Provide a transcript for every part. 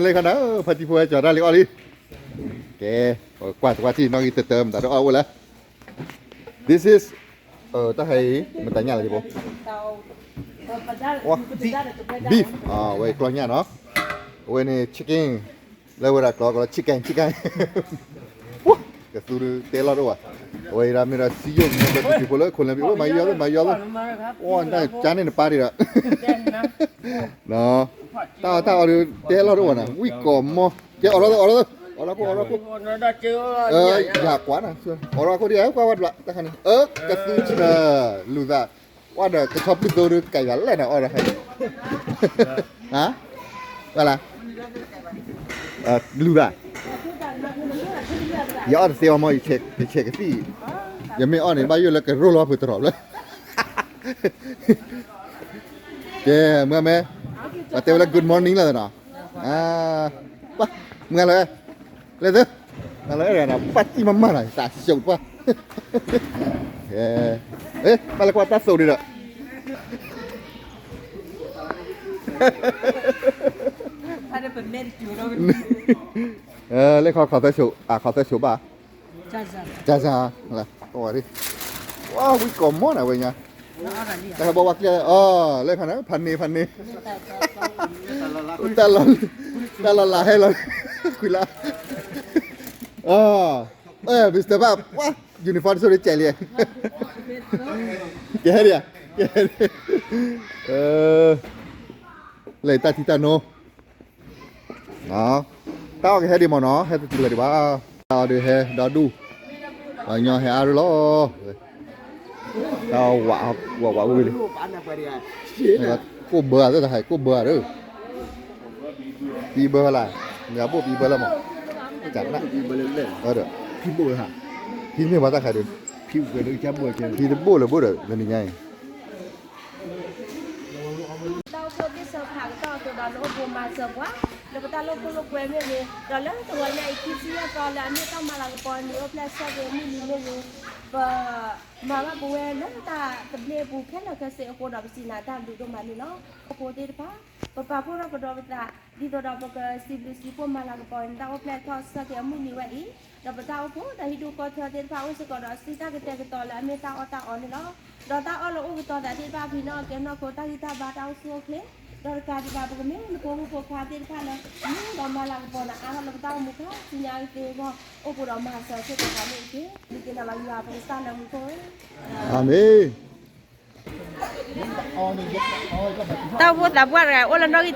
လၢခါန့ၣ် ဖါတံၢ်ဖိဝဲကၠီၤတၢ်လံအီၣ်လံ. ကဲ, ကွၢ်တကွၢ်ထံၣ်နီၣ်ဂံၢ်တၢတၢ မတၤဒိၣ်အီၣ်အိၣ်လဲၣ်. This is တၢ်ဟဲအံၤ မတၤညၣ်လၢယဖိ, beef ဝဲကျီညၣ်နီၤ, အဝဲန့ၣ် chicken လၢဝဲဒၣ်ကျီကီး chicken chicken ကသူတဲလီၢ်တအိၣ်ဘၣ်. အဝဲအံၤဒၣ်မ့ၢ်ဒီးစံယိၣ်မ့ၢ်ဒီးတံၢ်ဖိလၢခိၣ်လၢဘံအိၣ် မၤယီၤသ့ မၤယီၤသ့, အိၣ်နကၠါန့ၣ်နပၢ်ဒံးဒီး တၢ်အီၣ်တၢ်အီဒုးတဲလီၢ်တအိၣ်ဘၣ်နီၤ ဝံၣ်ကီးမီၢ်, ကဲ အိးထီၣ်သ့ အိးထီၣ်သ့, အိးထီၣ်ခိၣ် အိးထီၣ်ခိၣ်, ယကွၢ်နၤ, အိးထီၣ်ခိၣ်ဒ် ကွၢ်ဝဲတဘျီ တၢ်ခါန့ၣ် ကသူဆံနၤ, လူၤသး, ဝဲဒီးကဆီဖုၣ်သိဒီးကဲယၤလဲၣ်နၤ အီၣ်ဒီးဟဲ ဟါ, ဝဲလၢ လူၤသး, ယအီၣ်တသ့အီၤမီၢ် ယဆဲးကသံၣ်, ယမ့ၢ်အီၣ်န့ၣ် ဘၣ်ယိၣ်လၢကရိၢ်လီၤဖုးတရီးလၢ ကဲ, မုၢ်မဲ, ပှၤတဲဝဲလၢ good morning လီၤနီၤ, ပှၤ, မုၢ်လၢ, လဲၤသၢ, လၢအဲၣ်ဒိးပှၤတံၢ်မးမးနီၤ သးဆူးပှၤ, ဘၣ်လၢကွၢ်တၢ်သိးဒံးဒီး လၢခီခီသၢဆိး, အခီသၢဆိးဘၣ်, ကၢ်စၢ်, ဝဲ, ဝံၣ်ကီးမီၢ်နၤဝဲညါ, တၢ်ဟဲဘီဝါကျဲ, လၢခါန့ၣ် ဖးန့ၢ် ဖးန့ၢ်, တၢ်လီၤလးဟဲလီၤ, ကွံာ်လၢ, အ, မ့ၢ်စတၢ်ဘၣ်, ဝါ, uniform ဆိဒ်ကဲးလံ, ကဟဲဒံးဧါ, ကဟဲဒံး, လဲၤတၢ်ထံတၢ်နိ တၢ်အီၣ်ကဟဲဒံးမ့ၢ်နီၤ ဟဲတတုၤလၢၤဒံးဘၣ်, တၢ်အီၣ်ဒုးဟဲဒီဒူၣ်, ပှၤကညီဟဲအါရၢၢ်လီၤ, တၢ်အီၣ်ဝးဝးဝံၤလံ, ကိၣ်ဘၢအသ့ၣ်တဟဲကိၣ်ဘၢအရၢၢ်, ပံဘၢလၢ, မ့ၢ်အဘိၣ်ပံဘၢလၢမး, ဒီး, ဖံမ့ၢ်ပှၤတၢ်ခါဒီး, ဖံတဘိၣ်လၢၤဘိၣ်ဒီး လၢနံၤညါအံၤ တၢ်အိၣ်ဖှိၣ်သ့ၣ်စၢဖးကတီၢ်အသိးဒီး နအိၣ်ဘူးမၤစၢၤပှၤ လၢပတၢ်လိာ်ခိၣ်လိာ်ကွဲမ့ၢ်ဂ့ၤ, ဒီးလၢတဂီၤညါအံၤ ခံဆံယဲၢ်သီလၢအမ့ၢ်တၢ်မၤလၤကပီၤနံၤအိၣ်ဖျဲၣ်ဆၢက့ၤအမုၢ်နံၤမ့ၢ်ဂ့ၤ, ပမၤဘၣ်ပဝဲလၢတၢ်သဘျ့အပူၤခဲလၢာ်ခဲဆ့အဃိဒီး ပစံးနၤတၢ်ဘျုးဒိၣ်မးန့ၣ်လီၤ. အဃိသ့ၣ်တဖၣ် ပပာ်ဖှိၣ်ထီၣ်ကဒီးပသး ဒ်သိးဒီးပကစံးဘျုးစံးဖှိၣ်မၤလၤကပီၤ နတၢ်အိၣ်ဖျဲၣ်ထီၣ်ဆၢက့ၤအမုၢ်နံၤဝဲအံၤ, ဒီးပတၢ်အိၣ်ဖှိၣ်ဒီးဟံၣ်ဒူၣ်ဃီထၢသ့ၣ်တဖၣ်အိၣ်စ့ၢ်ကီးဒီးစံးတၢ်ကတဲာ်ကတီၤလၢအမ့ၢ်တၢ်အီၣ်တၢ်အီန့ၣ်လီၤ. ဒီးတၢ်အီၣ်လၢအိၣ်ကတီၤသးသ့ၣ်တဖၣ်ဖံးနီၣ်ကဲနီၣ်ခိ တၢ်ဂံၢ်တၢ်ဘါတၢ်အိၣ်ဆူၣ်အိၣ်ချ့, ဒီးတကးဒံးဘၣ် ပကမ့ၢ်နဖိမုၣ်ဖိခွါသ့ၣ်တဖၣ်လၢ မ့ၢ်ဒီးမၤလၤကပီၤနၤအါထီၣ်လၢပတၢ်အိၣ်မူခါဆူညါအံၤသ့အဂီၢ် အိၣ်ဘူးဒီးမၤစၢၤဆိၣ်ဂ့ၤတၢ်န့ၣ်တက့ၢ်. ဒုးသ့ၣ်နီၣ်ဘၣ်ယွၤပကစၢ်လၢမူခိၣ်ဧၢ, အၤမ့ၣ်. တၢ်အိၣ်ဖှိၣ်သးပှၢ်တဂၤ အိၣ်လၢနီၣ်ဂံၢ်တၢလီၤ,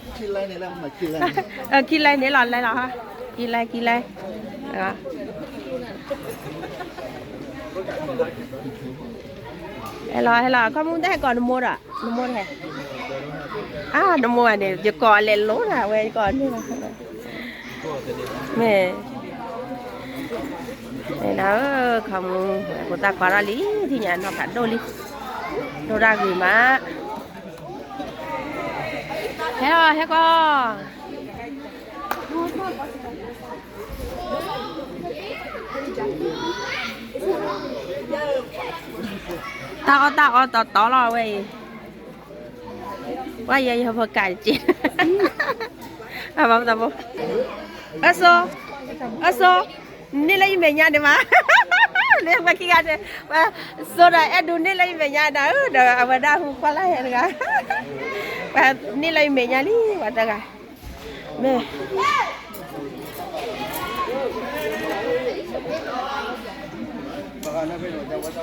ခံလဲန့ၣ်လီၤ လဲလီၤ, ခံလဲ ခံလဲ, ဟဲလီၤ ဟဲလီၤ ခီမူတဟဲကိးနမိၢ်ဒီး နမိၢ်တဟဲ, အါ နမိၢ်န့ၣ် ယကိးလဲၤလိၤနၤဝဲ ယကိးန့ၣ်လီၤ. မ့ၢ်, မ့ၢ်နၤဧၢ, ခီမူ, ဖိသၣ်ခွါထီၣ်လံ ထံၣ်ညါနီၢ်ဖးဒိၣ်လံ, ဒိၣ်တၢ်ဂ့ၤမး, ဟဲအီၤ ဟဲကီၢ်, တၢ်အီၣ်တၢ်အီတီတီလီၤဝဲအံၤ. ပှၤယဲယဟဲဖိကးတက့ၢ်, အဘၣ်သးဖိ, အစိ, အစိ, န့ၢ်လၢယမဲာ်ညါဒံးမး, လၢပှၤခံဂၤန့ၣ်, ပှၤစိဒီးအဲၣ်ဒိးန့ၢ်လၢယမဲာ်ညါဒၣ်ဧၢ, ဒီးအဝဲဒၣ်ဟူခွါလၢဟဲတဂၤ, ပှၤန့ၢ်လၢယမဲာ်ညါလံ ပှၤတဂၤ, မ့ၢ်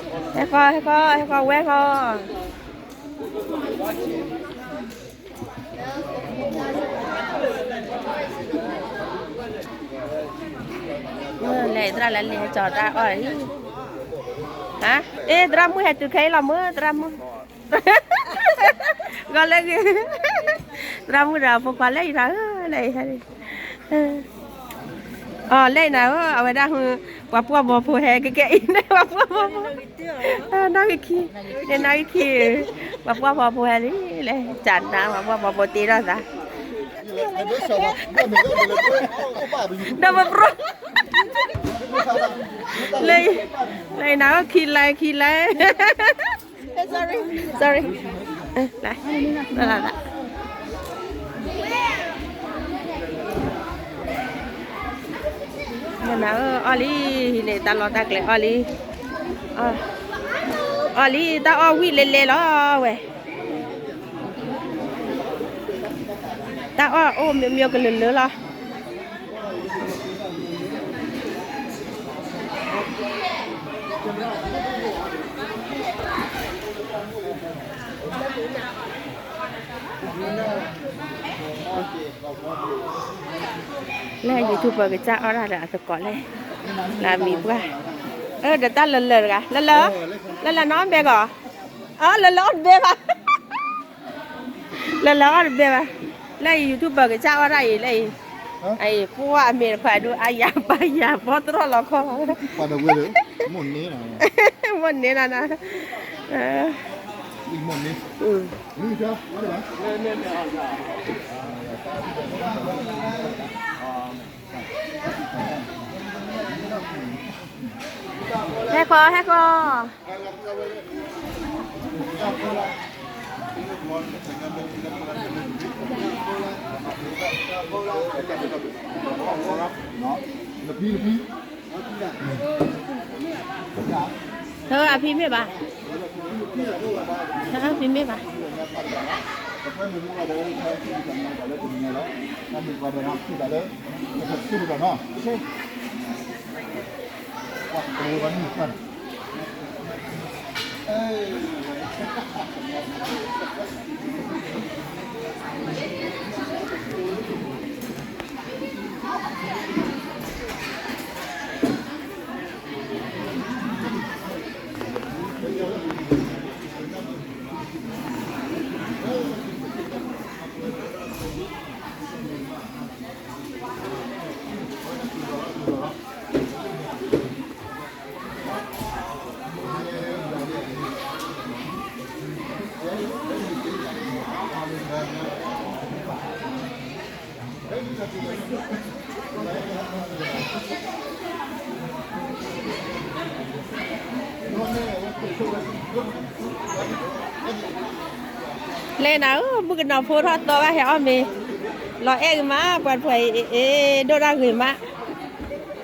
ဟဲဃီ ဟဲဃီ ဟဲဃီ ဝဲဃီ. လဲၤသရၣ်လၢလဲၤကၠီၤတၢ်အီၣ်လံ, ဟါ, အ့ သရၣ်မုၣ်ဟဲတုၤခဲအံၤလီၤမ့ၢ် သရၣ်မုၣ်, ဂီၤလၢဂ့ၤ, သရၣ်မုၣ်ဒီးဖိခွါလဲၤအံၤတၢ်ဧၢ, လဲၤအံၤ, အီၤ လဲၤနၤဧၢ, အဝဲဒၣ်ဟူ ပှၤပှီၢ်ဘီဖိဟဲကကဲအံၤန့ၣ် ပှၤပှီၢ်ဘီဖိ, နီၣ်ဂံၢ်ခံ, န့ၣ်နီၣ်ဂံၢ်ခံ, ပှၤပှီၢ်ဘီဖိဟဲလံ, လဲၤ ကနါ ပှၤပှီၢ်ဘီဖိတ့ထီၣ်သး, ဒီးပပြိ လၢ လၢနၤအိၣ်ခံလဲခံလဲ sorry sorry လၢ လၢ လၢ နၤအီၣ်လံ ဟံးန့ၢ်တၢ်လီၢ်တၢ်ကျဲအီၣ်လံ အီၣ်လံ တၢ်အီၣ်ဝံၣ်လဲလဲလီၤဝဲ တၢ်အီၣ်အိၣ်မ့ၢ်မ့ၢ်ကလၢာ်လၢာ်လီၤ လၢ YouTuber ကစၢ်အီၣ်ဒၣ်ဒီးအသကိးလဲၣ် လၢအမံၤပှၢ် အၢ ဒီးတၢ်လၢလၢတဂၤ လၢလၢ လၢလၢနီၢ်ဘဲကီး အၢ လၢလၢအီၣ်တဘဲဘၣ် လၢလၢအီၣ်တဘဲဘၣ် လၢအံၤ YouTuber ကစၢ်အီၣ်ဒၣ်အံၤလၢအံၤ အံၤ ပှၢ်အမ့ၢ်တခွါဒုး အါယၤပၢ်ယၤ ဘီတရီၣ်လီၤခီ မိၢ်န့ၢ်နီၤ ဟဲဃီ ဟဲဃီ အဖံမ့ၢ်ဘၣ် အဖံမ့ၢ်ဘၣ် လဲၤနၤဧၢ မုၣ်ကနီၤဖိထီၣ်သီဘၣ်ဟဲအီၣ်မ့ၤ လီၤအဲၣ်ဂ့ၤမး ပှၤတဖှဲးအံၤ အ့ ဒိၣ်ဒၣ်ဂ့ၤမး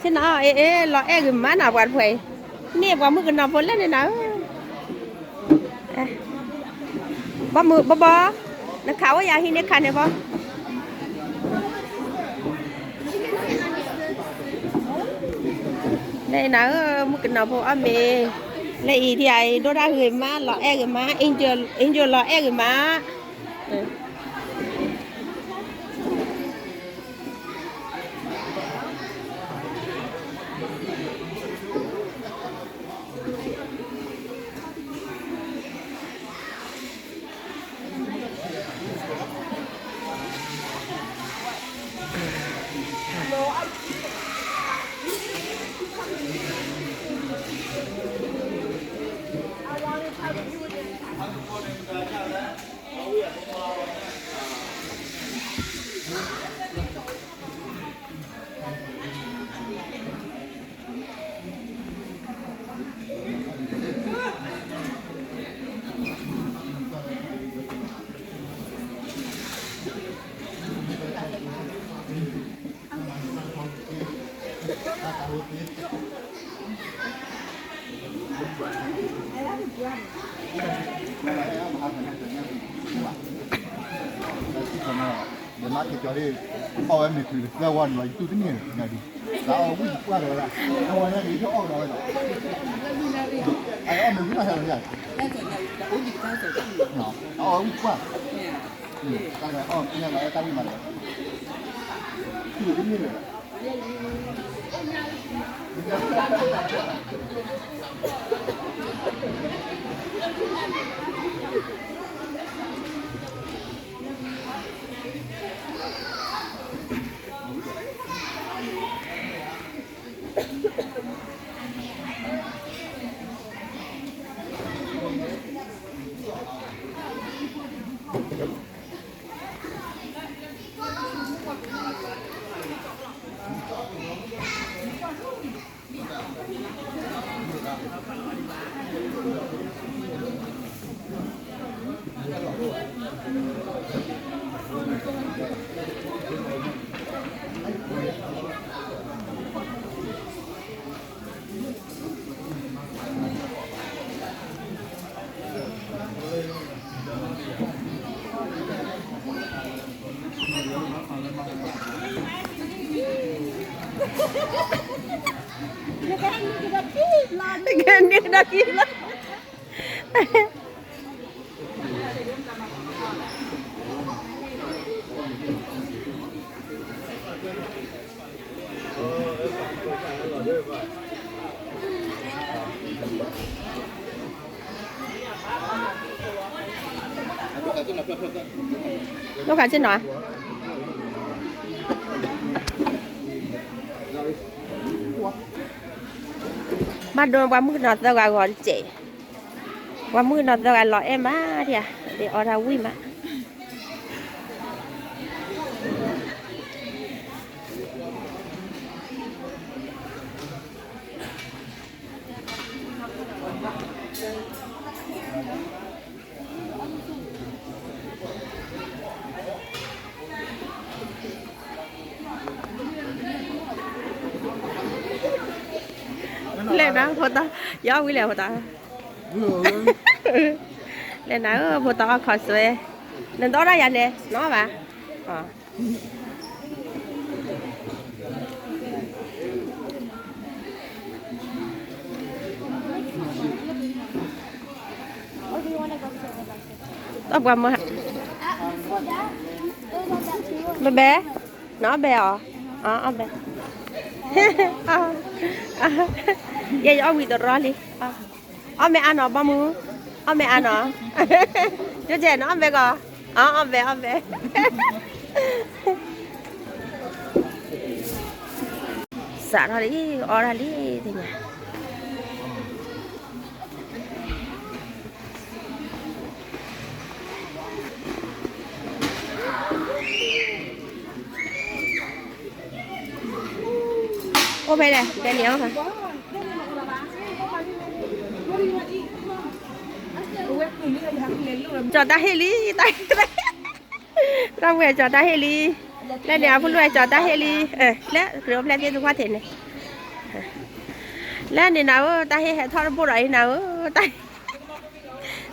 ဆ့ၣ်နီၤ အ့ အ့ လီၤအဲၣ်ဂ့ၤမးနၤ ပှၤတဖှဲးအံၤ န့ၢ်ပှၤမုၣ်ကနီၤဖိလဲၣ်န့ၣ်နၤဧၢ ဘီမုၢ်ဘီဘီ နခးအိၣ်ယၤဟံးန့ၢ်ခးန့ၣ်ဘီ လဲၤနၤဧၢ မုၣ်ကနီၤဖိအီၣ်မ့ၤ လၢအံၤဒ်အံၤ ဒိၣ်ဒၣ်ဂ့ၤမး လီၤအဲၣ်ဂ့ၤမး Angel Angel လီၤအဲၣ်ဂ့ၤမး ဒီးမၤက့ၤကီၤလံ အီၣ်ဝဲမ့ၤချုးသၢဝီန့ၣ်လီၤ ယတူၢ်တန့ၢ်လၢၤဒံး တၢ်အီၣ်ဝံၣ်ပှၢ်ဒီးဝဲဒၣ် အဝဲဒၣ်န့ၣ် ယအီၣ်ဒီးဝဲဒီး အအီၣ်မ့ၤဝံၣ်နီၢ်ဟဲလီၤယၤ အအီၣ်ဝံၣ်ပှၢ် တၢ်အီၣ်ပှၢ် တၢ်အီၣ်ပှၢ် တၢ်ဝံၣ်မးဒီး တူၢ်တန့ၢ်လၢၤ မ့ၢ် ကဲန့ၣ်ကဒီးခံလီၤ. ဒိၣ်ခါဆ့ၣ်နီၤ, ဘၣ်ဒိပှၤမုၣ်ကနီၤသၢဂၤဂီၤတစဲး, ပှၤမုၣ်ကနီၤသၢဂၤလီၤအဲၣ်မးဒံးဧါ, ဒ်အီၣ်တၢ်ဝံၣ်မး. လဲၣ်နၤဖိသၣ်, ယအီၣ်ဝံၤလဲၣ်ဖိသၣ်, လဲၣ်နၤဧၢ ဖိသၣ်အီၣ်ခီဆွဲ, နတအီၣ်ဒၣ်ယၤန့ၣ် နအီၣ်ဘၣ်. တၢ်ပှၤမၢ, ဘဲဘဲ, နအီၣ်ဘဲအီၤ, အီၣ်ဘဲ, ယဲယအီၣ်ဝံၤတရီလံ, အီၣ်မ့ၢ်အါနီၤ ဘီမုၢ်, အီၣ်မ့ၢ်အါနီၤ, ကဲနအီၣ်ဘဲကီး, အီၣ်ဘဲအီၣ်ဘဲ. စးထီၣ်လံ အီၣ်ဒၣ်လံသ့ၣ်ညါ. အိၣ်ဖဲလဲၣ် ဒဲန့ၣ်အီၣ်ဖဲ, ကၠီၤတၢ်ဟ့ၣ်လံ, တၢ်ဟ့ၣ်, တၢ်ဝဲကၠီၤတၢ်ဟ့ၣ်လံ, လၢန့ၣ်အဖုၣ်လူၢ်ဝဲကၠီၤတၢ်ဟ့ၣ်လံ, လၢကရၢဖျဲၣ်သ့ၣ်တဖၣ်ထံးန့ၣ်, လၢန့ၣ်နၤဧၢ တၢ်ဟ့ၣ်ဟဲထီၣ်တဘိၣ်ဒီးအံၤနၤဧၢ,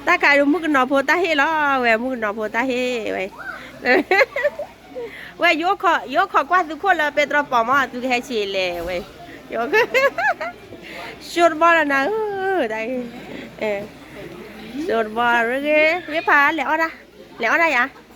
တၢ်ခးဒုးမုၣ်ကနီၤဖိတၢ်ဟ့ၣ်လီၤ, ဝဲမုၣ်ကနီၤဖိတၢ်ဟ့ၣ်ဝဲ, ဝဲယအိၣ်ခိးကွၢ်သုခိၣ်လၢပဲတြီပီၤမး သုကဟဲဆံးလဲၣ်ဝဲ, ဆိတဘီလီၤနၤဧၢ, တၢ်ဂ့ၢ်, ဆိတဘီရဂ့ၤ ဂ့ၤဖးလဲၤအီၣ်ဒၣ်, လဲၤအီၣ်ဒၣ်ယၤ.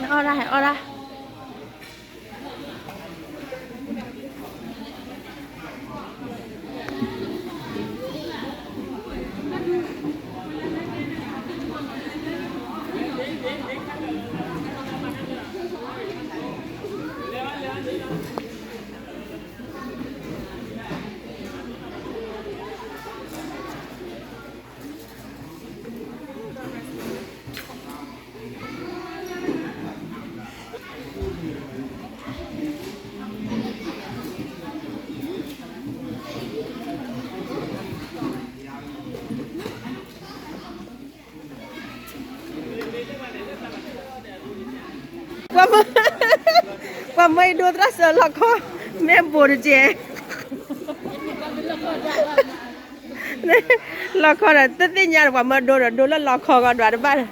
အီၣ်ဒၣ် ဟဲအီၣ်ဒၣ်. ပှၤမၢအံၤဒိသရၣ်စၢၤလီၤခီ, မ့ၢ်ဘိးတကဲး လီၤခီဒီး တသ့ၣ်ညါဒီး ပှၤမၢဒိဒီး ဒိလၢလီၤခီကီးဒွးတဘၣ်, လၢတဂၤ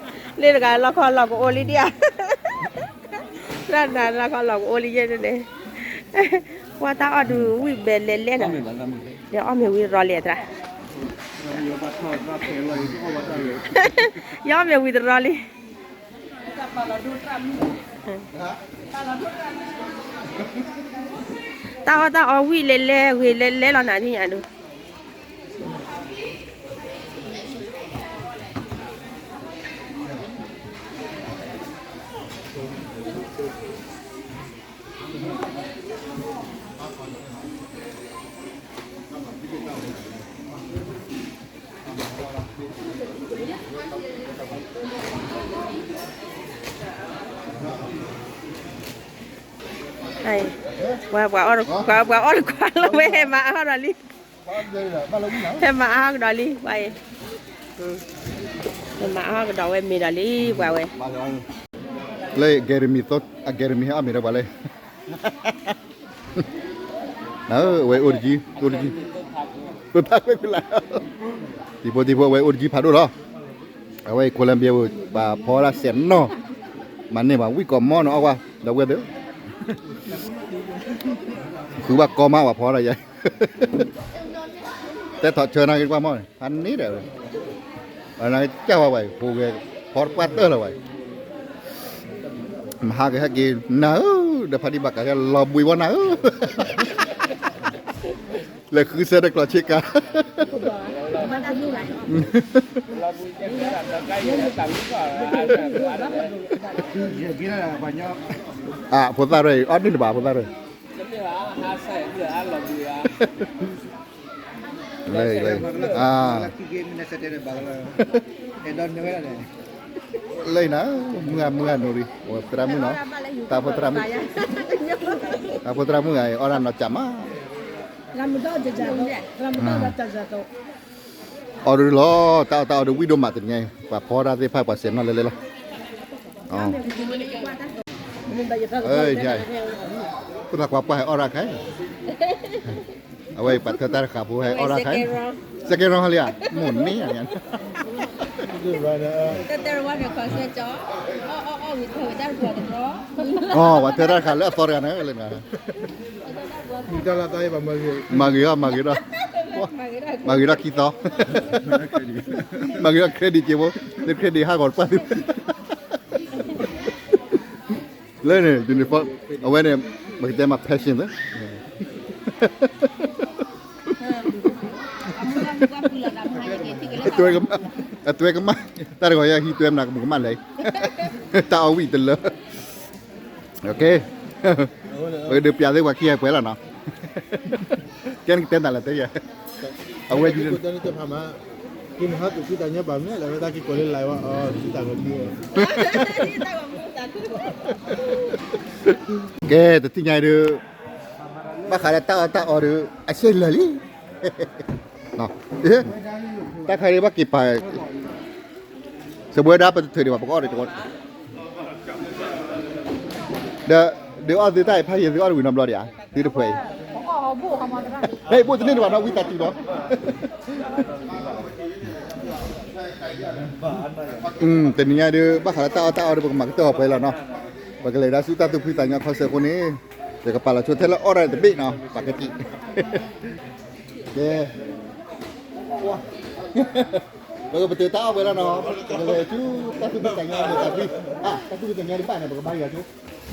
လီၤခီလီၤကအိၣ်လံဒံးဧါ, တၢ်နၤလီၤခီလီၤကအိၣ်လံယဲၢ်န့ၣ်, ပှၤတၢ်အီၣ်ဒုးဝံၣ်ဘဲလဲၤလဲၣ်နီၤ, ဒီးအီၣ်မ့ၤဝံၤတရီလံအသရၣ်, ယအီၣ်မ့ၤဝံၤတရီလံ. တၢ်အီၣ်တၢ်အီဝံၣ်လဲၤလဲၤဂ့ၤလဲၤလဲၤလီၤနၤသ့ၣ်ညါဒုး. ပှၤအီၣ်တခွါလီၤဝဲ ဟဲမၤအါထီၣ်ဒီးလံ, ဟဲမၤအါထီၣ်ကဒီးလံ ပှၤအံၤ, ဟဲမၤအါထီၣ်ကဒီးဝဲမ့ၤဒီးလံ ပှၤဝဲ, လၢဂဲၤရမံၤ, အဂဲၤရမံၤဟဲအီၣ်မ့ၤဒီးပှၤလၢ အဝဲအိၣ်တကံ, အိၣ်တကံ, ပဖးကွဲးကလာ်, တံၤဖိတံၤဖိ အဝဲအိၣ်တကံဖးဒိၣ်လီၤ. အဝဲအံၤ Colombia ပူၤ ပှၤဖီဝဲဒၣ်စဲးနီၢ်, မၤန့ၢ်ဘၣ်ဝံၣ်ကီးမီၢ်နီၤ အီၣ်ကွၢ် ဒီပုၢ်ဝဲၢ်သ့ၣ်, ဃုဘၣ်ကီမး ပှၤဖီဝဲဒၣ်ယဲ, တဲထီၣ်ဆၢနာ်က့ၤကွၢ်မီၢ်န့ၣ် ဖးန့ၢ်ဒီး, အနာ်က့ၤကွၢ်ဝဲ ဟိဂဲၤဖီတပှၢ်တၢၢ်လီၤဝဲ မဟါကဟဲက့ၤနၤဧၢ, ဒီးဖါတံၢ်ဘၣ်ကးဟဲလီၤဘှံးဝဲနၤဧၢ, လဲၤဃုဆၢဒီးကျိးဆ့ကၤ, အဖိသၣ်ရဲၣ်အံၤ အီၣ်န့ၢ်တဘၣ်ဖိသၣ်ရဲၣ်, လၢ, လၢနၤ, မုၢ်ဂၤမုၢ်ဂၤနိရံၤ သရၣ်မုၣ်နီၤ, တၢ်ဖိသရၣ်မုၣ်, တၢ်ဖိသရၣ်မုၣ်ဂၤအံၤ အီၣ်ဒၣ်နီၢ်ကၠးမး, အီၣ်ဒုးလီၤ, တၢ်အီၣ်တၢ်အီဒုးဝံၣ်ဒိၣ်မးတနံၤညါအံၤ ပှၤဖီတၢ်သ့ၣ်တဖၣ် ပှၤစဲးနီၢ်လဲၤလဲၤလီၤ, ဖိသၣ်ခွါပှၢ်ဟဲအီၣ်ဒၣ်ခဲအံၤ, အဝဲအံၤပှၤထၢတၢ်တဃာ်ဖိဟဲအီၣ်ဒၣ်ခဲအံၤ, second round ဟဲလံဧါ, မိၢ်န့ၢ်ဧါ, ပှၤထၢတၢ်တဃာ်လၢအသီတဂၤန့ၣ်, မၤဂ့ၤအီၤ မၤဂ့ၤဒီး, မၤဂ့ၤဒီးခံသီ, မၤဂ့ၤဒီး credit က့ၤဖိ, လၢ credit ဟးဂီၤတပှၢ်သု လၢန့ၣ် uniform အဝဲန့ၣ် ပကတဲမး passion သၢ, အတွဲကမၣ်, တၢ်တဂီၤယဟံးတွဲမနုၤကမၣ်လဲၣ်, တၢ်အီၣ်ဝံၣ်တလၢ, ပကဒုးပျးသ့ၣ် ပှၤခံဂၤပှဲၤလီၤနီၤ, ကဲနကတဲနၤလဲၣ်တဲယဲ, အဝဲ ကဲ တသ့ၣ်ညါအံၤဒီး ဘၣ်ဃးလၢတၢ်အီၣ်တၢ်အီဒီး အဆဲးလၢာ်လံ, တၢ်ခါဒံးဘၣ်က့ၤပာ် စပွဲဒါပတထုးဒံးဘၣ် ပကအီၣ်ဒီးတဝီ, ဒီး ဒုးအီၣ်သုတၢ်အံၤဖးယံာ် သုအီၣ်တဝံၤနီတဘျီဒံးဧါ, သုတဖှဲးအံၤ, ဟဲ ဘိၣ်တန့ၢ်တဘၣ်နီၤ ဝံသးစူၤဒီး တနံၤညါဒီး ဘၣ်ဃးလၢတၢ်အီၣ်တၢ်အီဒီး ပကမၤကတၢၢ်အီၤပှဲၤလီၤနီၤ, ပကလဲၤဒၣ်ဆူတၢ်သူၣ်ဖှံသးညီ concert အဃိန့ၣ် ယကပာ်လီၤဆိထဲလၢအီၣ်ဒၣ်တဘ့ၣ်နီၤ ပာ်ကတံၢ်, ကဲ ပကပတုာ်တၢ်အီၣ်ဝဲလီၤနီၤ, ပကလဲၤဆူတၢ်သူၣ်ဖှံသးညီ တၢ်သူၣ်ဖှံသးညီတဘ့ၣ်န့ၣ် ပကဘါယွၤဆိ,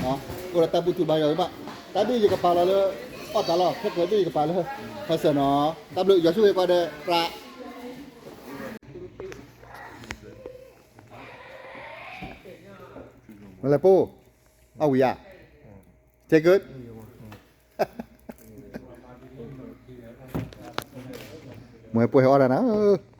အိၣ်ဒီးတၢ်ဘူၣ်ထူဘါယွၤဝဲဘၣ်, တၢ်ဘ့ၣ်ယကပာ်လီၤလၢ အီၣ်တၢ်လီၤ ခဲကဲဘ့ၣ်ယကပာ်လၢ concert နီၤ, တၢ်ဘျုးယွၤဆိၣ်ဂ့ၤကိးဂၤဒဲး, မလဲၤပိၢ်, အီၣ်ဝံၤဧါ, take good, မွဲပိၢ်ဟဲအီၣ်ဒၣ်နၤဧၢ